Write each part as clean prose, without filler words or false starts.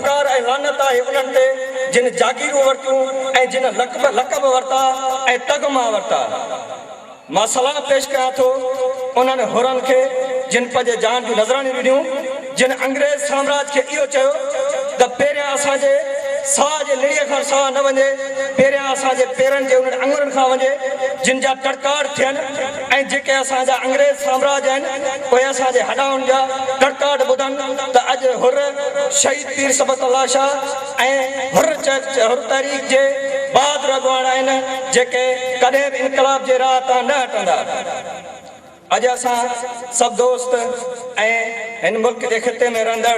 ڌڪار ۽ لعنت آهي انهن تي جن جاگيرون ورتيون ۽ جن لقب لقب ورتا ۽ تغما ورتا. مان سلام پيش ڪيان ٿو انهن حرن کي جن پنهنجي جان جون نذرانيون ڏنيون، جن انگريز سامراج کي اهو چيو ته پهريان اسان جي ساهه جي نڙيء کان ساهه نه وڃي، پهريان اسان جي پيرن جي انهن اڱرن کان وڃي جن جا ٽڙڪاٽ ٿين ۽ جيڪي اسان جا انگريز سامراج آهن اهي اسان جي هڏائن جا ٽڙڪاٽ ٻڌن ته اڄ حر شهيد پير صبغت الله شاهه ۽ حر حر تحريڪ جي بهادر اڳواڻ آهن جيڪي ڪڏهن به انقلاب جي راهه تان نه هٽندا. اڄ اسان سڀ دوست ۽ هن ملڪ جي خطي ۾ رهندڙ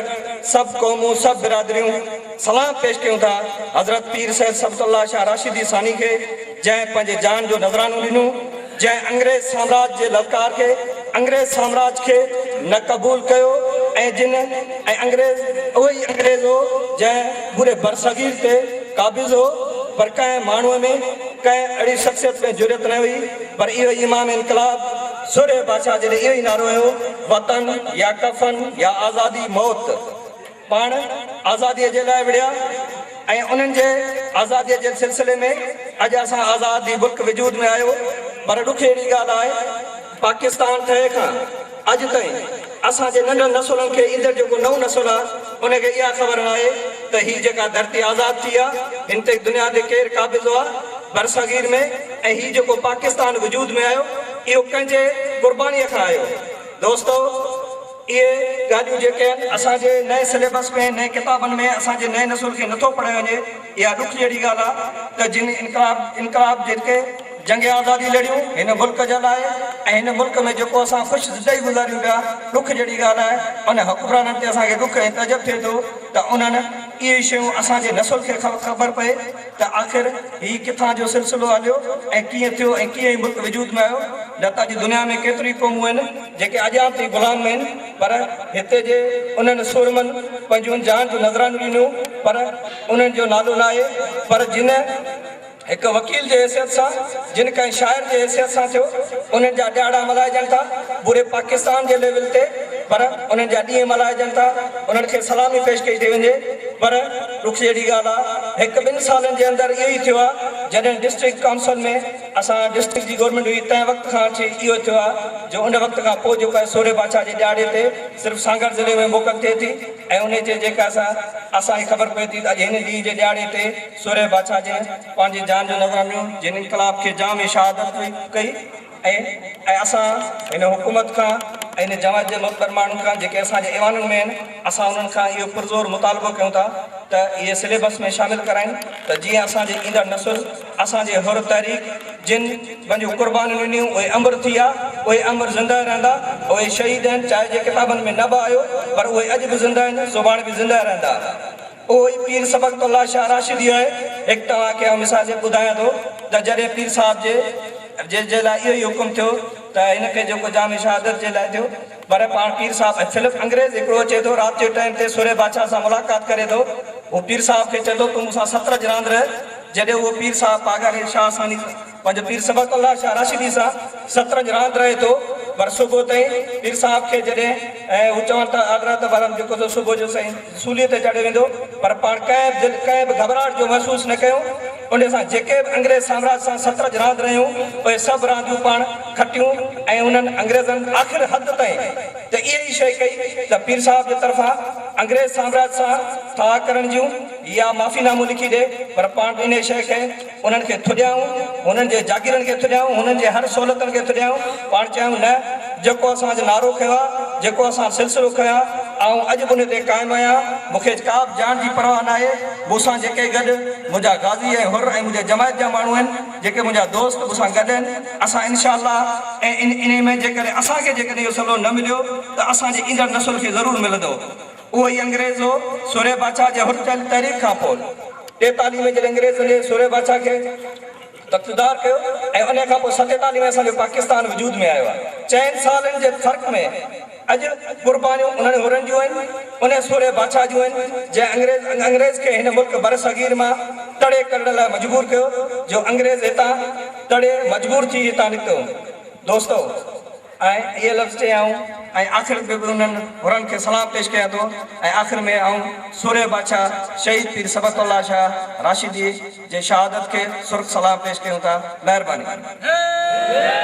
سڀ قومون سڀ برادريون سلام پيش ڪيون ٿا حضرت پير سيد صبغت الله شاهه راشدي ثاني کي جنهن پنهنجي جان جو نذرانو ڏنو جنهن انگريز سامراج جي للڪار کي انگريز سامراج کي نه قبول ڪيو ۽ جن ۽ انگريز اهو ئي انگريز هو جنهن پوري برصغير تي قابض هو پر ڪنهن ماڻهوء ۾ ڪنهن اهڙي شخصيت ۾ جرئت نه هئي پر اهو ئي امام انقلاب سورهيه بادشاهه جڏهن اهو ئي نعرو هنيو وطن يا ڪفن يا آزادي موت پاڻ آزاديء جي لاء وڙهيا ۽ انهن جي آزاديء جي سلسلي ۾ اڄ اسان آزاد هي ملڪ وجود ۾ آيو پر ڏک جهڙي ڳالهه آهي پاڪستان ٺهي کان اڄ تائين اسان جي ننڍن نسلن کي ايندڙ جيڪو نئون نسل آهي ان کي اها خبر ناهي ته هي جيڪا ڌرتي آزاد ٿي آهي هن تي دنيا تي ڪير قابض هئا برصغير ۾ ۽ هي جيڪو پاڪستان وجود ۾ آيو اهو ڪنهن جي قربانيء کان آيو دوستو اهي ڳالهيون جيڪي آهن اسان جي نئين سليبس ۾ نئين ڪتابن ۾ اسان جي نئين نسل کي نٿو پڙهايو وڃي اها ڏک جهڙي ڳالهه آهي ته جن انقلاب انقلاب جيڪي جنگ آزادي لڙيون هن ملڪ جي لاء ۽ هن ملڪ ۾ جيڪو اسان خوش زندگي گذاريون پيا ڏک جهڙي ڳالهه آهي ان حڪمرانن تي اسان کي ڏک ۽ تعجب ٿئي ٿو ته انهن اهي شيون اسان جي نسل کي خبر پئي ته آخر هي ڪٿان جو سلسلو هليو ۽ ڪيئن ٿيو ۽ ڪيئن هي ملڪ وجود ۾ آيو نه ته اڄ دنيا ۾ ڪيتريون ئي قومون آهن جيڪي اڄان تائين غلام آهن پر هتي جي انهن سورمن پنهنجون جان جون نذرانيون ڏنيون پر انهن جو نالو ناهي پر جن هڪ وڪيل جي حيثيت سان جن ڪنهن شاعر جي حيثيت سان ٿيو انهن جا ڏهاڙا ملهائجن ٿا پوري پاڪستان جي ليول تي پر انهن جا ڏينهن ملهائجن ٿا انهن کي سلامي پيش ڪئي ٿي وڃي پر ڏک جهڙي ڳالهه آ هڪ ٻن سالن جي اندر اهو ئي ٿيو آ جڏهن ڊسٽرڪٽ ڪائونسل ۾ اسان ڊسٽرڪٽ جي گورنمينٽ هئي تنهن وقت کان وٺي اهو ٿيو آ جو ان وقت کان پوء جيڪو آهي سورهيه بادشاهه جي ڏهاڙي تي صرف سانگهڙ ضلعي ۾ موڪل ٿئي ٿي ۽ انهي تي جيڪا اسان اسان کي خبر پئي ٿي ته اڄ هن ڏينهن جي ڏهاڙي تي سورهيه بادشاهه جنهن پنهنجي جان جو نذرانو جن انقلاب کي جام شهادت ڪئي ۽ ۽ اسان هن حڪومت کان ۽ هن جماعت جي معتبر ماڻهن کان جيڪي اسان جي ايوانن ۾ آهن اسان انهن کان اهو پرزور مطالبو ڪيون ٿا ته اهي سليبس ۾ شامل ڪرائين ته جيئن اسان جي ايندڙ نسل اسان جي حر تحريڪ جن پنهنجون قربانيون ڏنيون اهي امر ٿي ويا اهي امر زنده رهندا اهي شهيد آهن چاهي جي ڪتابن ۾ نه به آيو پر اهي اڄ به زنده آهن سڀاڻي به زنده رهندا. اهو ئي پير صبغت الله شاهه راشدي آهي. هڪ توهان کي آئون مثال ٻڌايان ٿو ته جڏهن پير صاحب جي جي جي لاء اهو ئي حڪم ٿيو ته هن کي جيڪو جام شهادت جي لاء ٿيو پر پاڻ پير صاحب ۽ فلپ انگريز هڪڙو اچي ٿو رات جي ٽائيم تي سورهيه بادشاهه سان ملاقات ڪري ٿو هو پير صاحب کي چئي ٿو تون مون سان سترج راند رهه جڏهن اهو پير صاحب پاڳاري شاهه ثاني پنهنجو پير صبغت الله شاهه راشدي سان شطرنج راند رهي ٿو پر صبح تائين پير صاحب کي جڏهن ۽ هو چون ٿا آگرا ته بهرحال جيڪو سو صبح جو سائين سوليء تي چڙهيو ويندو پر پاڻ ڪنهن به دل ڪنهن به گهٻراهٽ جو محسوس نه ڪيو ان سان جيڪي به انگريز سامراج سان شطرنج راند رهيون اهي سڀ رانديون پاڻ کٽيون ۽ انهن انگريزن آخر حد تائين ته اها ئي شيء ڪئي ته پير صاحب جي طرفان انگريز سامراج سان ٺاهه ڪرڻ جون يا معافي نامو لکي ڏي پر پاڻ به انهيء شيء کي انهن کي ٿڏيائون، هنن جي جاگيرن کي ٿڏيائون، هنن جي هر سهولتن کي ٿڏيائون، پاڻ چيائون نه، جيڪو اسان اڄ نعرو کنيو آ، جيڪو اسان سلسلو کنيو آ، آئون اڄ به ان تي قائم آهيان، مون کي ڪا به جان جي پرواهه ناهي، مون سان جيڪي گڏ منهنجا غازي ۽ حر ۽ منهنجي جماعت جا ماڻهو آهن، جيڪي منهنجا دوست مون سان گڏ آهن، اسان انشاء الله ۽ انهي ۾ جيڪڏهن اسان کي جيڪڏهن اهو صلو نه مليو ته اسان جي ايندڙ نسل کي ضرور ملندو. اهو ئي انگريز هو. سورهيه بادشاهه جي حر ٿيل تحريڪ کان پوء ٽيتاليهه ۾ جڏهن انگريزن جي سورهيه بادشاهه کي اقتدار ڪيو ۽ انهيء کان پوء ستيتاليهه ۾ اسان جو پاڪستان وجود ۾ آيو آهي. چئن سالن جي فرق ۾ اڄ قربانيون انهن حرن جون آهن، انهيء سورهيه بادشاهه جون آهن، جنهن انگريز انگريز کي هن ملڪ برصغير مان تڙي ڪڍڻ لاء مجبور ڪيو، جو انگريز هتان تڙي مجبور ٿي هتان نڪتو. دوستو! ۽ اهي لفظ چيائون. ۽ آخر ۾ به انهن حرن کي سلام پيش ڪيان ٿو ۽ آخر ۾ آئون سورهيه بادشاهه شهيد پير صبغت الله شاهه راشدي جي شهادت کي سرخ سلام پيش ڪيون ٿا. مهرباني.